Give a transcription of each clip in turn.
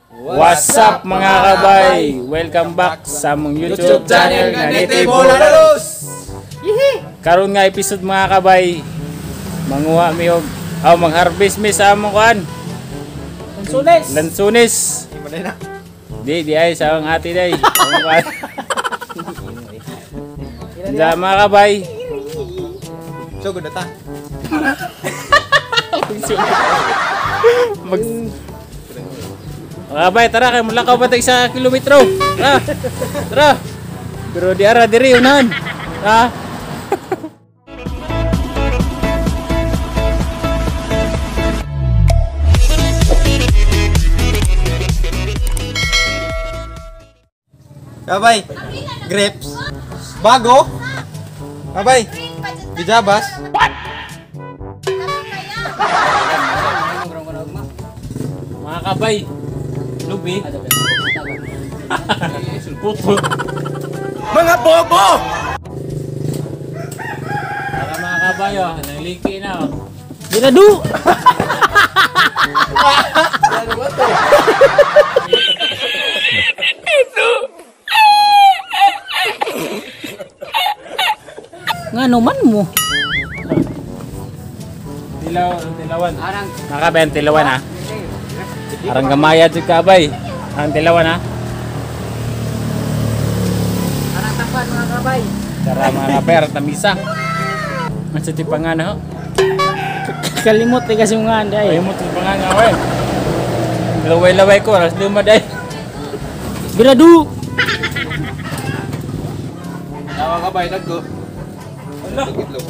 What's up mga kabay? Welcome back sa among YouTube channel nga Native Bolalos! Karon nga episode mga kabay, manguha mi og aw magharvest mi sa among kuan, Lansunes. Lansunes. Di na. Di di ay sa among ate day. Among kuan. Da mga kabay. So good na ta. Mag Mga kabay, tara kay mulakaw pa tayo sa kilometro. Tara. Tara. Pero di ara diri unahan. Tara. Kabay, grapes. Bago. Kabay, bijabas. Mga kabay, lubi. Sulputo. Mga bobo! Tara mga kabay, oh, naliki na oh. Biradu. Nga naman mo. Tilaw, tilawan. Mga kabay, ang tilawan ah. Arang gamaya jud kabay. Ang tilawan ah. Arang tampan mga kabay. Tara mga kabay, arang tamisa. Ang sa tipangan ho. Kalimot eh kasi mga anday. Ay mo tipangan nga we. Laway-laway ko, alas 5 day. Biradu. Tawa kabay, nagko. Ala. Itlog.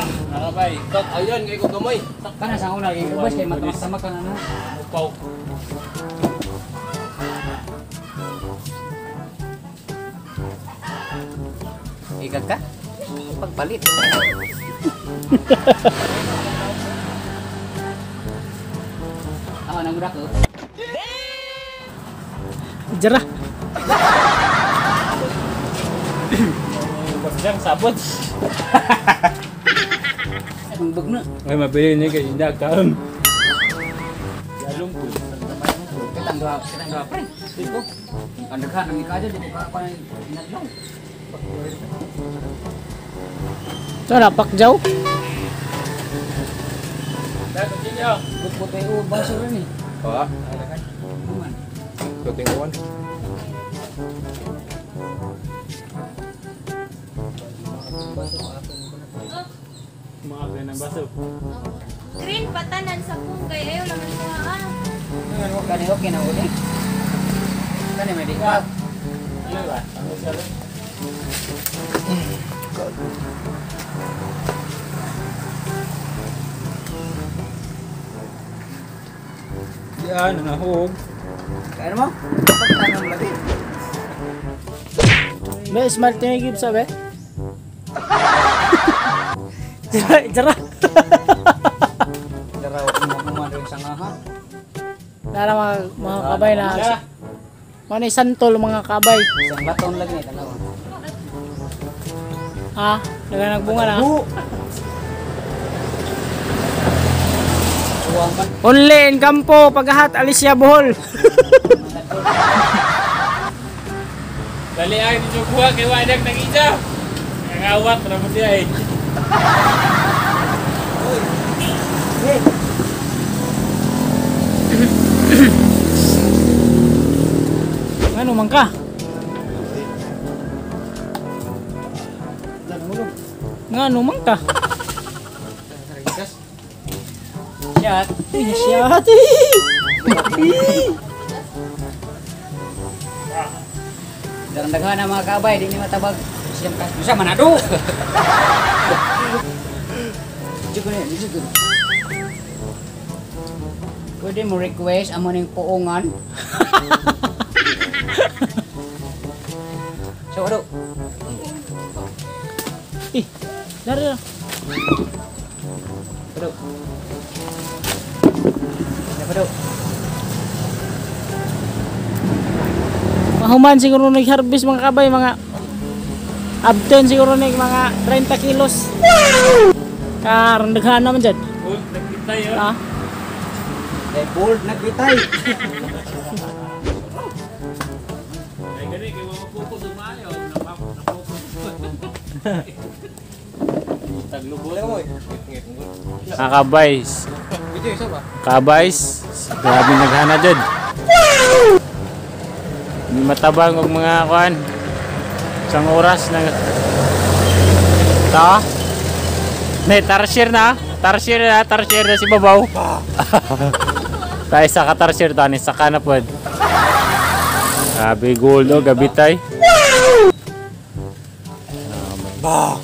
Mga kabay, Tok, ayun, kay ko gamay. Kana sa una kay ubas kay matamak-tamak ka na. upaw. Ikag ka? Pagpalit. Ako nang ko. Jara. Siyang sabot. Ang bugno. Ay, mabili niya kay Indah kaon. Jalong po. Kitang duha pre. Dito. Ang daghan ang ikajo dito ka pa inadlaw. So na pakjaw. Dahil, continue. Bukbot ay o baso rin eh. Ha? Human. Tuting uwan. Mga kabay ng baso. Green patanan sa punggay ayaw lang ang kuha ah. Kani okay na uli. Kani may di ka. Ano ba? Ano siya? Yan, nahog. Kaya mo? Pagtanong lagi. Be, smart yung give sabi. Jara, jara. Daraw mo mo rin sa nga ha. Nara mga kabay na. Mga santol mga kabay. Isang baton lagi ni tanaw. Ha? Naganagbunga na. Only in Campo, Pagahat, Alicia, Bohol. Dali ay ninyo kuha kay Wadag ng isa. Nangawat ra mo siya eh. Ano man ka? Ngano man ka? Yat. Uy, siya. Darang daghan na mga kabay, di ni matabag. Siyam ka. Bisa manado. Jugo ni, jugo. Pwede mo request amo ning puungan. So ano? Eh, dari. Ano? Ano? Mahuman siguro nag-harvest mga kabay, mga abten siguro nag mga 30 kilos. Karang daghan naman dyan. Tayo. Ha? Kay bold nagbitay. Ay gani kay wa focus ug maayo, na-focus. Taglubot. Kabays. Video isa ba? Kabays, grabe naghana jud. Hindi matabang og mga kuan. Isang oras na ta. Ne, tarsier na. Tarsier na, tarsier na si Babaw. Tayo sa katarsier tani sa kana pod. Grabe gold oh, gabi tay. Ba.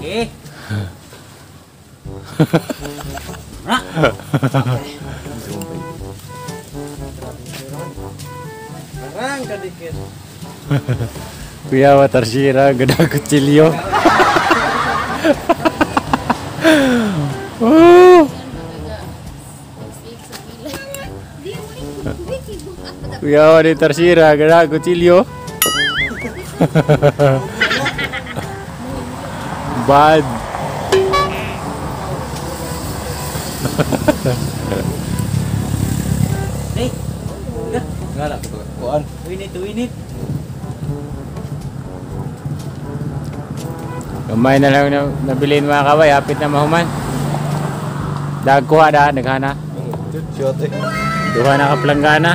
Eh. Arang kadikit. Kuya wa tarsiera gada kutsilyo. Oh! Kuya wa ni tarsira gada kutsilyo. Bad. Hey, Nga na kuan. winit winit. Gamay na lang na, nabilin mga kabay, hapit na mahuman. Dagkuha da, naghana. Shot eh. Duha na ka planggana.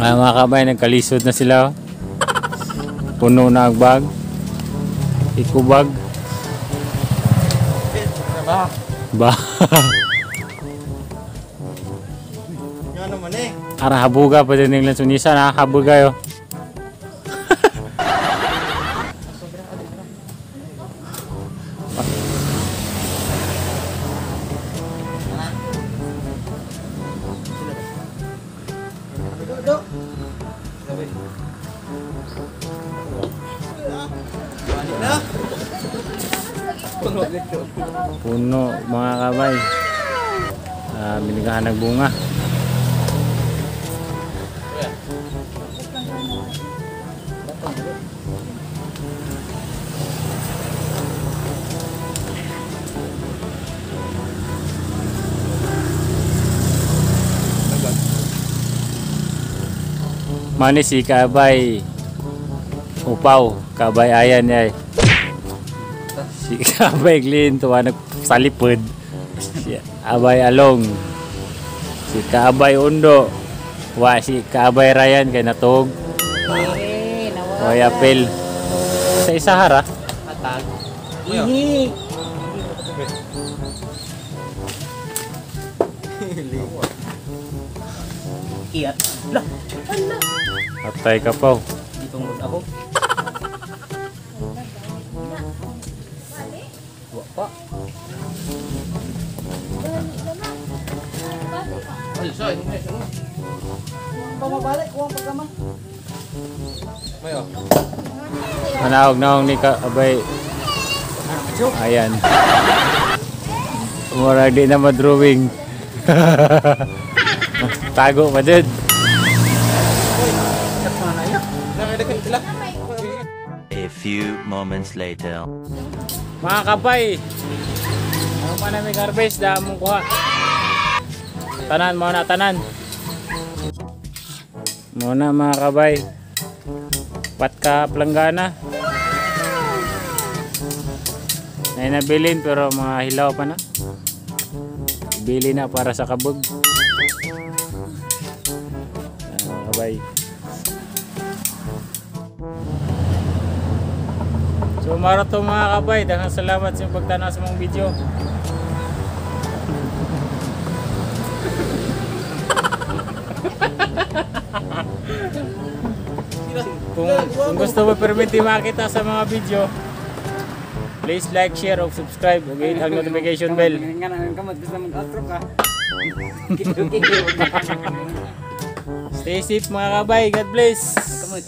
Ay, mga kabay, nagkalisod na sila. Oh. Puno na ang bag. Ikubag. Ba. Ba. Nga naman eh. Ara habuga pa din yung lansunisa na habuga yo. Puno mga kabay. Binigyan ng bunga. Mani si Kabay Upaw, Kabay Ayan ay. Si Kabay Glyn tuwa nagsalipod. Si Abay Along. Si Kabay Undo. Wa si Kabay Ryan kay natog. Eh, nawa. Oy apel. Sa isa hara. Atag. Ihi. Iyat. Lah, Atay ka pa. ditungod ako. Wa pa. Ay, sorry. Pamabalik, kuwang pagkama. Mayo. Manawag naong ni ka Abay. Ayan. Murag di na ma-drawing. Tago pa dun. A few moments later. Mga kabay, ano pa namin harvest, da mong kuha. Tanan, muna tanan. Muna mga kabay. Pat ka planggana. Nay nabilin pero mga hilaw pa na. Bili na para sa kabog. Mga kabay. So maro to mga kabay, daghang salamat sa pagtanaw sa mong video. Kung gusto mo permiti makita sa mga video, please like, share, o subscribe ug hit ang notification bell. Nga na kamot basta mag-outro ka. Stay safe mga kabay. God bless. Kamot.